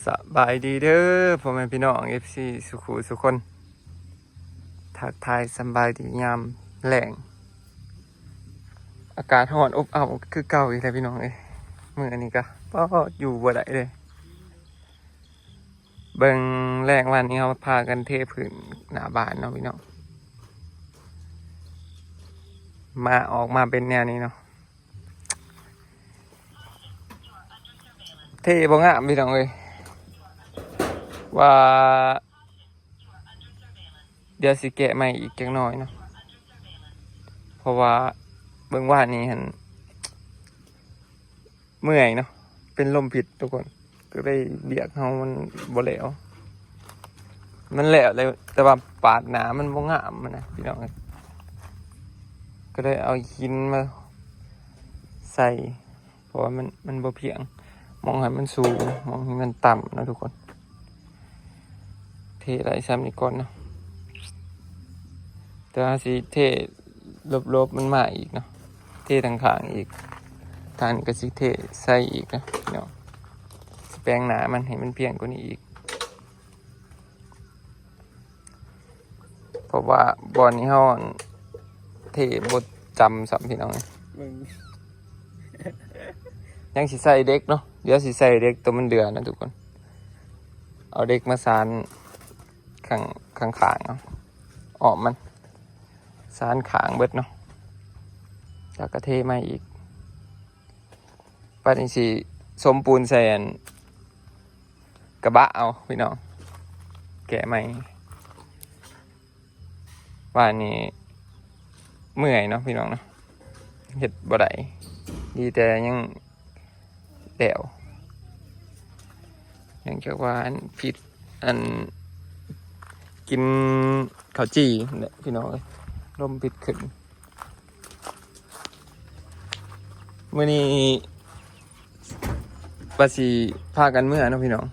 ສະບາຍດີເດີພໍ່ແມ່ພີ່ນ້ອງ ເອັຟຊີ ສູ່ຄູ່ສູ່ຄົນ ທັກທາຍສະບາຍດີຍາມແລງ. ອາກາດຮ້ອນອົບເອົ້າຄືເກົ່າອີກແລ້ວພີ່ນ້ອງເອີຍ. ມື້ນີ້ກະ ປາດ ຢູ່ບໍ່ໄດ້ເລີຍ. ເບິ່ງແລງວານນີ້ເຮົາພາກັນເທພື້ນໜ້າບ້ານເນາະພີ່ນ້ອງ. ມາ ອອກມາເປັນແນວນີ້ເນາະ. ເທບໍ່ງາມພີ່ນ້ອງເອີຍ ວ່າດຽວຊິແກະໃໝ່ອີກຈັກໜ້ອຍເນາະ ເພາະວ່າເບິ່ງວານນີ້ຫັ້ນເມື່ອຍເນາະ ເປັນລົມພິດທຸກຄົນ. ກໍໄດ້ວຽກເຮົາມັນບໍ່ແລ້ວ ມັນແລ້ວແລ້ວ ແຕ່ວ່າປາດໜ້າມັນບໍ່ງາມຫັ້ນນະພີ່ນ້ອງເອີຍ. ກໍໄດ້ເອົາຫີນມາໃສ່ ເພາະວ່າມັນ ມັນບໍ່ພຽງ ໝ່ອງຫັ້ນມັນສູງ ໝ່ອງນີ້ມັນຕ່ຳເນາະທຸກຄົນ. ເທໄດ້ຊ່ຳນີ້ກ່ອນເນາະ ແຕ່ວ່າຊິເທ ລົບໆ ມັນມາອີກເນາະ ເທທາງຂ້າງອີກ ທາງນີ້ກໍຊິເທໃສ່ອີກເນາະພີ່ນ້ອງ. ຊິແປງໜ້າມັນໃຫ້ມັນພຽງກວ່ານີ້ອີກ ເພາະວ່າບ່ອນນີ້ເຮົາ ອັ່ນ ເທບໍ່ຈຳຊ້ຳພີ່ນ້ອງ. ເບິ່ງ ຍັງຊິໃສ່ເດັກເນາະ ດຽວຊິໃສ່ເດັກໂຕມັນເດືອນນະທຸກຄົນ. ເອົາເດັກມາສານຂ້າງ ຂ້າງໆ ເນາະ ອ້ອມມັນ ສານຂ້າງເບິດເນາະ ແລ້ວກໍເທໃໝ່ອີກ. ບາດນີ້ຊິສົມປູນໃສ່ ອັ່ນ ກະບະເອົາພີ່ນ້ອງ ແກະໃໝ່. ວ່ານີ້ເມື່ອຍເນາະພີ່ນ້ອງເນາະ ເຮັດບໍ່ໄດ້ ດີແຕ່ຍັງແລ້ວ ເນື່ອງຈາກວ່າ ອັ່ນ ພິດ ອັ່ນ ກິນເຂົ້າຈີ່ແຫຼະພີ່ນ້ອງເອີຍ ລົມພິດຂຶ້ນ. ມື້ນີ້ວ່າຊິພາກັນເມືອເນາະພີ່ນ້ອງ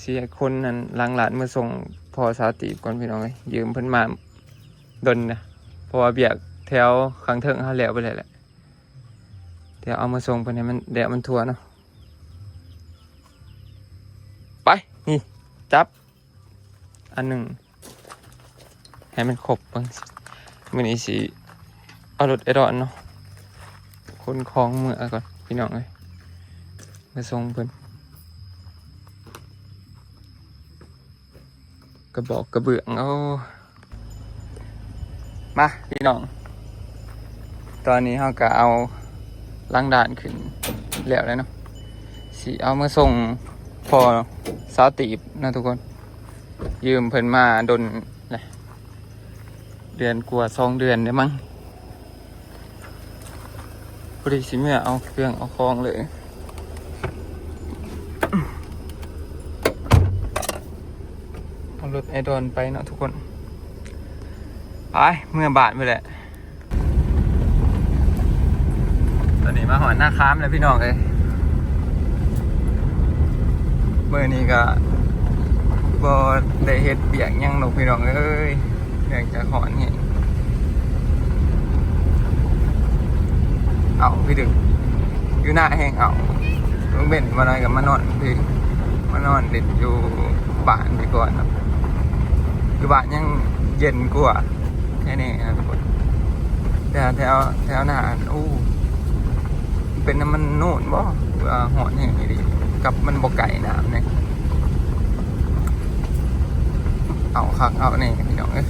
ຊິໃຫ້ຄົນນັ້ນຫຼັງຮ້ານມາສົ່ງພໍ່ສາວຕີບກ່ອນພີ່ນ້ອງເອີຍ. ຢືມເພິ່ນມາດົນນະ ເພາະວ່າວຽກແຖວຂ້າງເທິງເຮົາແລ້ວໄປແລ້ວແຫຼະ ດຽວເອົາມາສົ່ງເພິ່ນໃຫ້ມັນແລ້ວມັນທົ່ວເນາະ. ໄປ ນີ້ ຈັບ ອັນໜຶ່ງໃຫ້ມັນຄົບເບິ່ງ. ມື້ນີ້ຊິເອົາລົດໄອດອນເນາະ ຂົນຂອງເມືອກ່ອນພີ່ນ້ອງເອີຍ ມາສົ່ງເພິ່ນ. ກະບອກກະເບື້ອງ ໂອ້ ມາພີ່ນ້ອງ ຕອນນີ້ເຮົາກະເອົາຫຼັງດ້ານຂຶ້ນແລ້ວແຫຼະເນາະ ຊິເອົາມາສົ່ງພໍ່ສາວຕີບເນາະທຸກຄົນ. ຢືມເພິ່ນມາດົນແຫຼະ ເດືອນກວ່າສອງເດືອນແລ້ວມັງ ພໍດີຊິເມືອເອົາເຄື່ອງເອົາຂອງເລີຍ. ເອົາລົດໄອດອນໄປເນາະທຸກຄົນ ໄປເມືອບ້ານພຸ້ນແຫຼະ. ຕອນນີ້ມາຮອດນາຄາມແລ້ວພີ່ນ້ອງເອີຍ ມື້ນີ້ກະບໍ່ໄດ້ເຮັດວຽກຫຍັງດອກພີ່ນ້ອງເອີຍ ເນື່ອງຈາກຮ້ອນແຮງ. ເອົາພີ່ດຶກ ຢູ່ນາແຮງເອົາ ເບິ່ງເບັນມາໜ້ອຍກໍມານອນພີ້ ມານອນຫຼິ້ນຢູ່ບ້ານພີ້ກ່ອນເນາະ ຢູ່ບ້ານຍັງເຢັນກວ່າແທ້ໆ ນະທຸກຄົນ. ແຕ່ແຖວ ແຖວໜ້າ ໂອ້ ເປັນນຳມັນໂນນບໍ່ ວ່າຮ້ອນແຮງອີ່ຫຼີ ກັບມັນບໍ່ໄກນ້ຳເດ້. ເອົາຄັກເອົາແນ່ພີ່ນ້ອງເອີຍ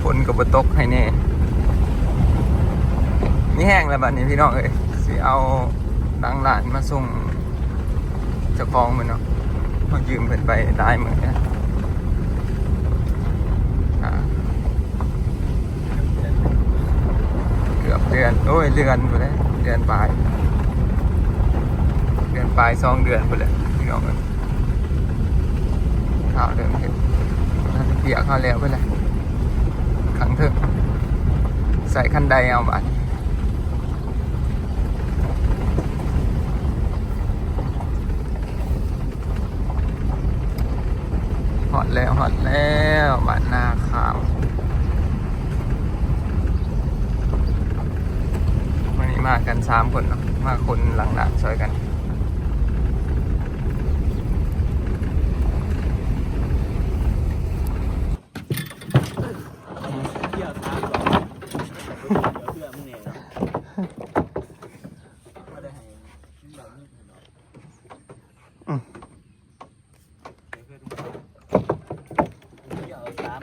ຝົນກໍບໍ່ຕົກໃຫ້ແນ່. ມີແຮງແລ້ວບາດນີ້ພີ່ນ້ອງເອີຍ ຊິເອົາຫຼັງລ້ານມາສົ່ງເຈົ້າຂອງເພິ່ນເນາະ ເຮົາຢືມເພິ່ນໄປຫຼາຍມື້ແລ້ວ ອ່າ ເກືອບເດືອນ ໂອ້ຍ ເດືອນພຸ້ນແຫຼະ ເດືອນປາຍ ເດືອນປາຍ ສອງເດືອນພຸ້ນແຫຼະພີ່ນ້ອງເອີຍ. ເຮົາເລີ່ມເຮັດ ວຽກເຮົາແລ້ວພຸ້ນແຫຼະ ຂ້າງເທິງ ໃສ່ຄັນໄດເອົາບາດ. ຮອດແລ້ວ ຮອດແລ້ວ ບ້ານນາຂາວ. ມື້ນີ້ມາກັນສາມຄົນເນາະ ມາຂົນຫຼັງດ້ານຊ່ອຍກັນ.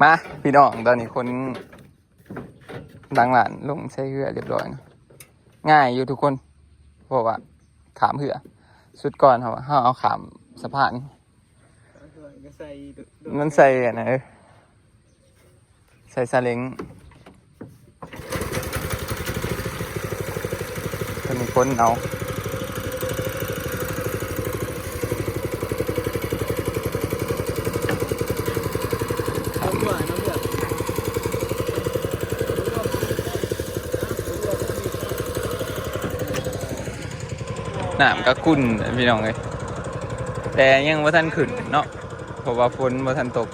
ມາພີ່ນ້ອງ ຕອນນີ້ຄົນຫຼັງຮ້ານລົງໃສ່ເຮືອຮຽບຮ້ອຍເນາະ. ງ່າຍຢູ່ທຸກຄົນ ເພາະວ່າຂ້າມເຮືອ ຊຸດກ່ອນເຮົາ ເຮົາເອົາຂ້າມສະພານ ມັນໃສ່ອັນນັ້ນ ເອີ ໃສ່ຊາເລັງ ເພິ່ນຂົນເອົາ. ນ້ຳກໍຂຸ່ນພີ່ນ້ອງເອີຍ ແຕ່ຍັງບໍ່ທັນຂຶ້ນເນາະ ເພາະວ່າຝົນບໍ່ທັນຕົກ.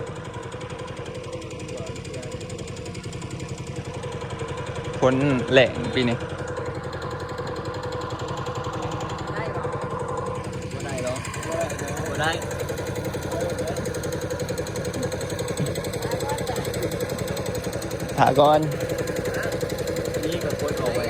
ຝົນແລ້ງປີນີ້ ບໍ່ໄດ້ດອກ ບໍ່ໄດ້ ຖ້າກ່ອນ ນີ້ກໍກົດອອກໄວ້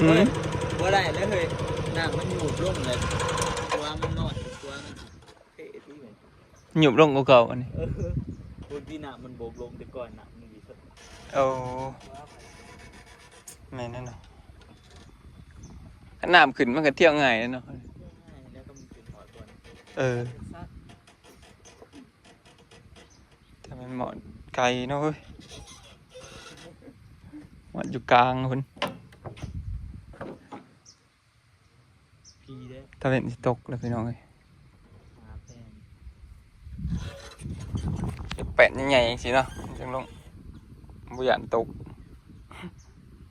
ອືມ ບໍ່ໄດ້ແລ້ວເຮີ້ຍ ນ້ຳມັນຫຍູບລົງແລ້ວ ຕົວມັນນ້ອຍ ຕົວມັນເພທີ່ແມ່ນ ຫຍູບລົງກວ່າເກົ່າອັນນີ້ ເອີ ບາງທີນ້ຳມັນບົກລົງ ແຕ່ກ່ອນນ້ຳມັນດີສຸດ. ໂອ້ ແມ່ນແລ້ວເນາະ ຄັນນ້ຳຂຶ້ນມັນກໍທ່ຽວງ່າຍແລ້ວເນາະ ເອີ ແຕ່ມັນໝອດໄກເນາະເອີຍ ໝອດຢູ່ກາງພຸ້ນ. ຕາເວັນຊິຕົກແລ້ວພີ່ນ້ອງເອີຍ ເຮັດແປ້ນໃຫຍ່ໆຈັ່ງຊີ້ເນາະ ຈັ່ງລົງ ບໍ່ຢ້ານຕົກ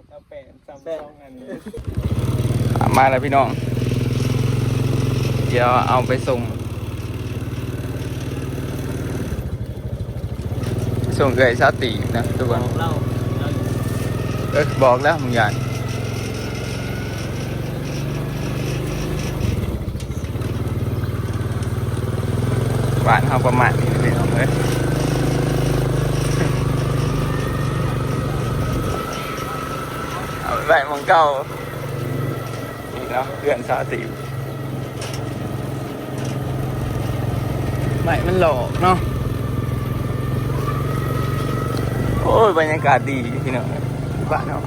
ເອົາແປ້ນຊຳສອງອັນ ມາແລ້ວພີ່ນ້ອງ ດຽວເອົາໄປສົ່ງ ສົ່ງເອື້ອຍຊາວຕີນະທຸກຄົນ ບອກລາວ ເອີ ບອກແລ້ວ ມຶງຢ້ານ ບ້ານເຮົາປະມານນີ້ພີ່ນ້ອງເອີຍ ເອົາໄວ້ໝ່ອງເກົ່າ ນີ້ເນາະ ເຮືອນຊາວຕີບ ໄມ້ມັນຫຼອກເນາະ ໂອ້ຍ ບັນຍາກາດດີພີ່ນ້ອງ ບ້ານເຮົາ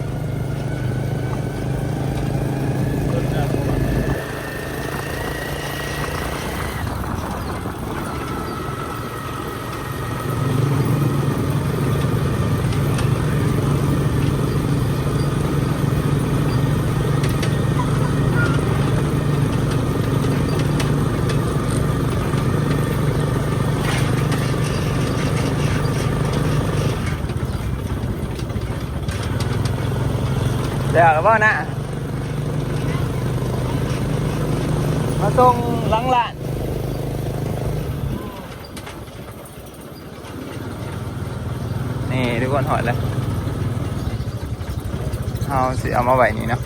ແລ້ວແລ້ວບໍ່ນະ ມາສົ່ງຫຼັງຮ້ານ ນີ້ທຸກຄົນ ຮອດແລ້ວ ເຮົາຊິເອົາມາໄວ້ນີ້ເນາະ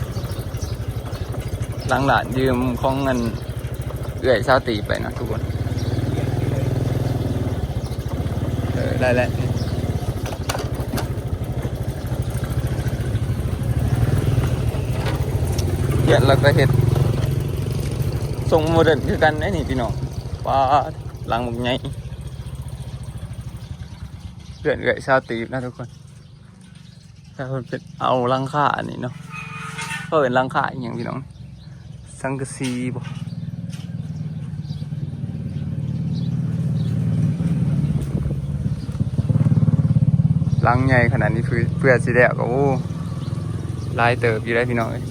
ຫຼັງຮ້ານຢືມຂອງອັນເອື້ອຍຊາວຕີໄປເນາະທຸກຄົນ ເອີ ໄດ້ແລ້ວ ເຮັດແລ້ວກໍເຮັດ ຊົງໂມເດີນຄືກັນເດ້ນີ້ພີ່ນ້ອງ ປາດ ຫຼັງບັກໃຫຍ່ ເຮືອນເອື້ອຍຊາວຕີບນະທຸກຄົນ ແຕ່ເພິ່ນເປັນເອົາຫຼັງຄາອັນນີ້ເນາະ ເຂົາເອີ້ນຫຼັງຄາອີ່ຫຍັງພີ່ນ້ອງ ສັງກະສີບໍ ຫຼັງໃຫຍ່ຂະໜາດນີ້ ເພື່ອ ເພື່ອຊິແລ້ວກໍ ໂອ້ ຫຼາຍເຕີບຢູ່ເດ້ພີ່ນ້ອງເອີຍ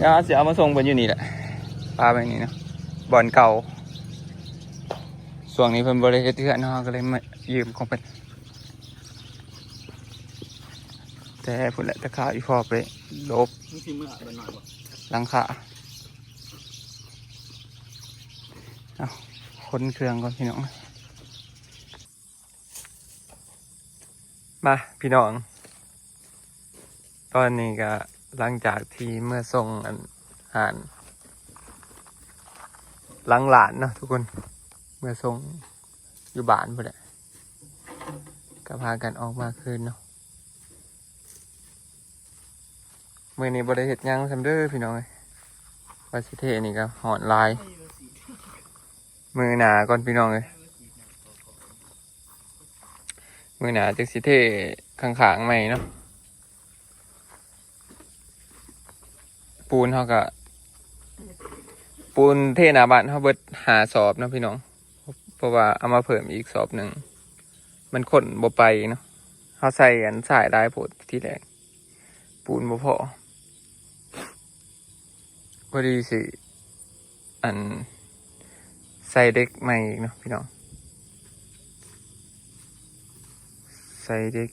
ດຽວເຮົາຊິເອົາມາສົ່ງເພິ່ນຢູ່ນີ້ແຫຼະ ປາໄວ້ນີ້ເນາະ ບ່ອນເກົ່າ ຊ່ວງນີ້ເພິ່ນບໍ່ໄດ້ເຮັດເຮືອນເນາະ ເຮົາກໍເລີຍມາຢືມຂອງເພິ່ນ ແຕ່ພຸ້ນແຫຼະ ແຕ່ຂ້າວອີ່ພໍ່ໄປຫຼົບ ມັນຊິເມືອໄປໜ້ອຍບໍ່ ຫຼັງຄາ ເອົາ ຂົນເຄື່ອງກ່ອນພີ່ນ້ອງ ມາພີ່ນ້ອງ ຕອນນີ້ກະຫຼັງຈາກທີ່ເມືອສົ່ງອັນຮ້ານຫຼັງຫຼານເນາະທຸກຄົນ ເມືອສົ່ງຢູ່ບ້ານພຸ້ນແຫຼະ ກະພາກັນອອກມາຄືນເນາະ. ມື້ນີ້ບໍ່ໄດ້ເຮັດຫຍັງຊ້ຳເດີພີ່ນ້ອງເອີຍ ວ່າຊິເທນີ້ກະຮ້ອນຫຼາຍ. ມື້ໜ້າກ່ອນພີ່ນ້ອງເອີຍ ມື້ໜ້າຈັ່ງຊິເທຂ້າງໆໃໝ່ເນາະ. ປູນເຮົາກະ ປູນເທໜ້າບ້ານເຮົາເບິດຫ້າສອບເນາະພີ່ນ້ອງ ເພາະວ່າເອົາມາເພີ່ມອີກສອບໜຶ່ງ ມັນຄົນບໍ່ໄປເນາະ. ເຮົາໃສ່ອັນຊາຍຫຼາຍໂພດທີແລກ ປູນບໍ່ພໍ ພໍດີຊິ ອັນ ໃສ່ເດັກໃໝ່ອີກເນາະພີ່ນ້ອງ ໃສ່ເດັກ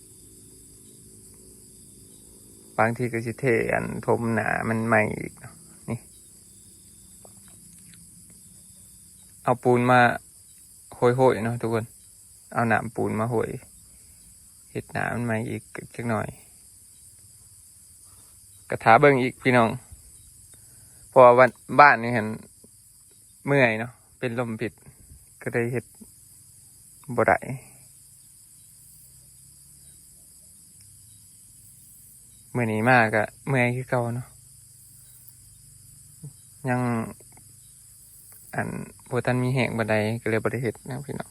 ບາງທີກະຊິເທອັນຖົມໜ້າມັນໃໝ່ອີກເນາະ. ນີ້ ເອົາປູນມາໂຮຍໆເນາະທຸກຄົນ ເອົານ້ຳປູນມາໂຮຍ ເຮັດໜ້າມັນໃໝ່ອີກຈັກໜ້ອຍ ກະຖ້າເບິ່ງອີກພີ່ນ້ອງ ເພາະວ່າບ້ານນີ້ຫັ້ນເມື່ອຍເນາະ ເປັນລົມພິດ ກະໄດ້ເຮັດບໍ່ໄດ້. ມື້ນີ້ມາກະເມື່ອຍຄືເກົ່າເນາະ ຍັງ ອັນ ບໍ່ທັນມີແຮງປານໃດ ກະເລີຍບໍ່ໄດ້ເຮັດນະພີ່ນ້ອງ.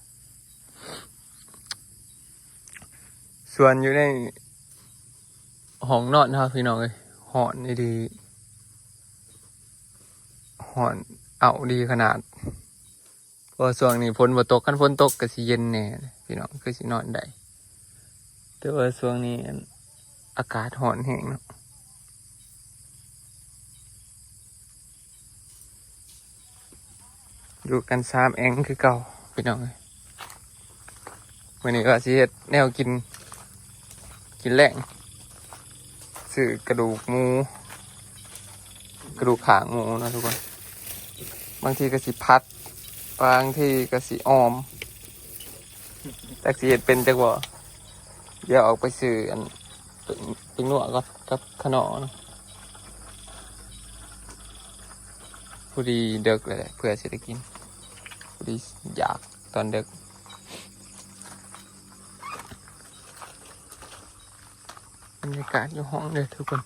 ສ່ວນຢູ່ໃນຫ້ອງນອນເຮົາພີ່ນ້ອງເອີຍ ຮ້ອນອີ່ຫຼີ ຮ້ອນເອົ້າດີຂະໜາດ ເພາະວ່າຊ່ວງນີ້ຝົນບໍ່ຕົກ ຄັນຝົນຕົກກະຊິເຢັນແດ່ພີ່ນ້ອງ ຄືຊິນອນໄດ້ ແຕ່ວ່າຊ່ວງນີ້ອັນ ອາກາດຮ້ອນແຮງເນາະ. ຢູ່ກັນສາມແອ່ງຄືເກົ່າພີ່ນ້ອງເອີຍ. ມື້ນີ້ວ່າຊິເຮັດແນວກິນ ກິນແລງ ຊື້ກະດູກໝູ ກະດູກຂ້າງໝູເນາະທຸກຄົນ. ບາງທີກະຊິຜັດ ບາງທີກະຊິອອມ ຈັກຊິເຮັດເປັນຈັກບໍ່. ດຽວອອກໄປຊື້ອັນ ເປັນ ເປັນນົວກັບ ກັບຂະໜໍເນາະ. ພໍດີເດິກແລ້ວແຫຼະ ເພື່ອຊິໄດ້ກິນ ພໍດີຢາກຕອນເດິກ. ບັນຍາກາດຢູ່ຫ້ອງເດີທຸກຄົນ.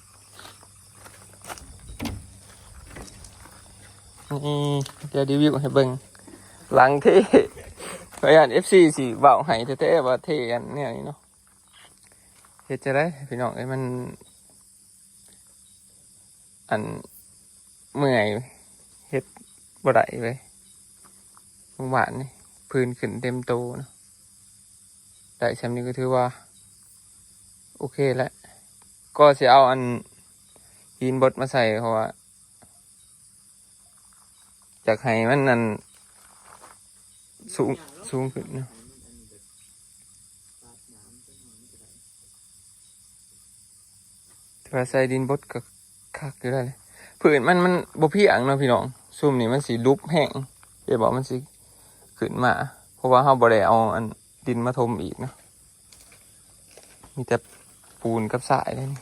ນີ້ ດຽວຣີວິວໃຫ້ເບິ່ງຫຼັງເທ. ຂ້ອຍຢ້ານເອັຟຊີຊິເວົ້າໃຫ້ແທ້ໆວ່າເທອັນແນວນີ້ເນາະ. ເຮັດຈັ່ງໃດພີ່ນ້ອງເອີຍ ມັນ ອັນ ເມື່ອຍ ເຮັດບໍ່ໄດ້ເວີຍ. ມື້ວານນີ້ ຜື່ນຂຶ້ນເຕັມໂຕເນາະ. ໄດ້ຊ່ຳນີ້ກະຖືວ່າໂອເຄແລ້ວ. ກໍຊິເອົາອັນຫີນບົດມາໃສ່ ເພາະວ່າຢາກໃຫ້ມັນອັນ ສູງ ສູງຂຶ້ນເນາະ. ແຕ່ວ່າໃສ່ດິນບົດກະຄັກຢູ່ໄດ໋. ພື້ນມັນ ມັນບໍ່ພຽງເນາະພີ່ນ້ອງ. ຊຸມນີ້ມັນຊິຫຼຸບແຮງ ເຫັນບໍ່ ມັນຊິຂຶ້ນມາ ເພາະວ່າເຮົາບໍ່ໄດ້ເອົາອັນດິນມາຖົມອີກເນາະ. ມີແຕ່ປູນກັບຊາຍເດ້ນີ້.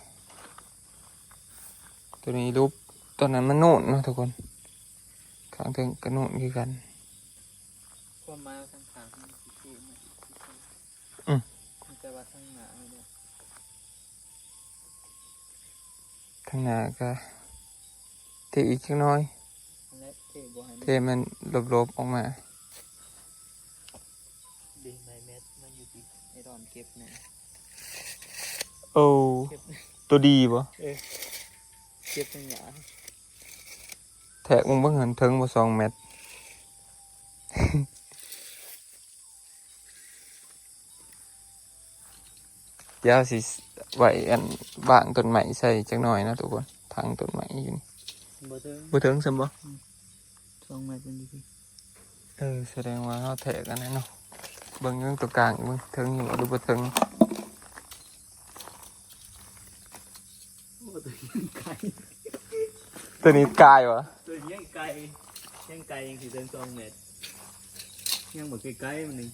ໂຕນີ້ຫຼຸບ ຕອນນັ້ນມັນນູນເນາະທຸກຄົນ. ຂ້າງເທິງກະນູນຄືກັນ. ຄວາມໝາຍວ່າທາງຂ້າງມັນຊິເທໃໝ່ອີກຄືເກົ່າ. ອືມ ມີແຕ່ວ່າທາງໜ້ານີ້ແຫຼະ. ທາງໜ້າກະເທອີກຈັກໜ້ອຍ. ຫັ້ນແຫຼະ ເທບໍ່ໃຫ້ມັນ ເທມັນຫຼົບໆອອກມາ. ເດ ໄມ້ແມັດມັນຢູ່ທີ່ໄອ້ດອນເກັບແນ່. ໂອ້ ເກັບ ໂຕດີບໍ່? ເອີ ເກັບທັງຫຍ້າ. ແທກເບິ່ງຫັ້ນ ເຖິງບໍ່ສອງແມັດ. ດຽວຊິໄວ້ອັນ ບາງຕົ້ນໄມ້ໃສ່ຈັກໜ້ອຍເນາະທຸກຄົນ. ທັງຕົ້ນໄມ້ຢູ່ນີ້ ບໍ່ເຖິງ ບໍ່ເຖິງຊ້ຳບໍ່? ອືມ ສອງແມັດມັນຢູ່ພີ້. ເອີ ສະແດງວ່າເຮົາແທກອັນນັ້ນເນາະ. ເບິ່ງເບິ່ງໂຕກາງອີກ ເບິ່ງເຖິງຢູ່ບໍ່ ຫຼືບໍ່ເຖິງ. ໂອ້ ໂຕນີ້ໄກ ໂຕນີ້ກາຍຫວາ? ໂຕນີ້ຍັງໄກ ຍັງໄກ ຍັງຊິເຖິງສອງແມັດ ຍັງບໍ່ໃກ້ໆມັນນີ້.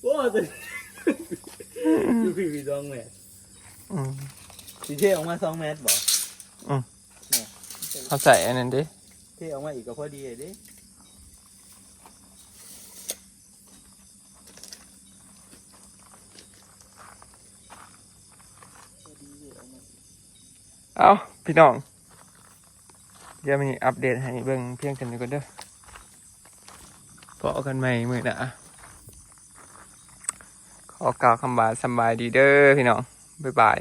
ໂອ້ ໂຕນີ້ຢູ່ພີ້ສອງແມັດ. ອືມ ຊິເທອອກມາສອງແມັດບໍ່? ອືມ ນີ້ ເຮົາໃສ່ອັນນັ້ນເດ້ ເທອອກມາອີກກໍພໍດີເດ້. ເອົາ ພີ່ນ້ອງ ດຽວມີອັບເດດໃຫ້ເບິ່ງພຽງເທົ່ານີ້ກ່ອນເດີ. ພໍ້ກັນໃໝ່ມື້ໜ້າ. ຂໍກ່າວຄຳວ່າສຳບາຍດີເດີພີ່ນ້ອງ. ບາຍບາຍ.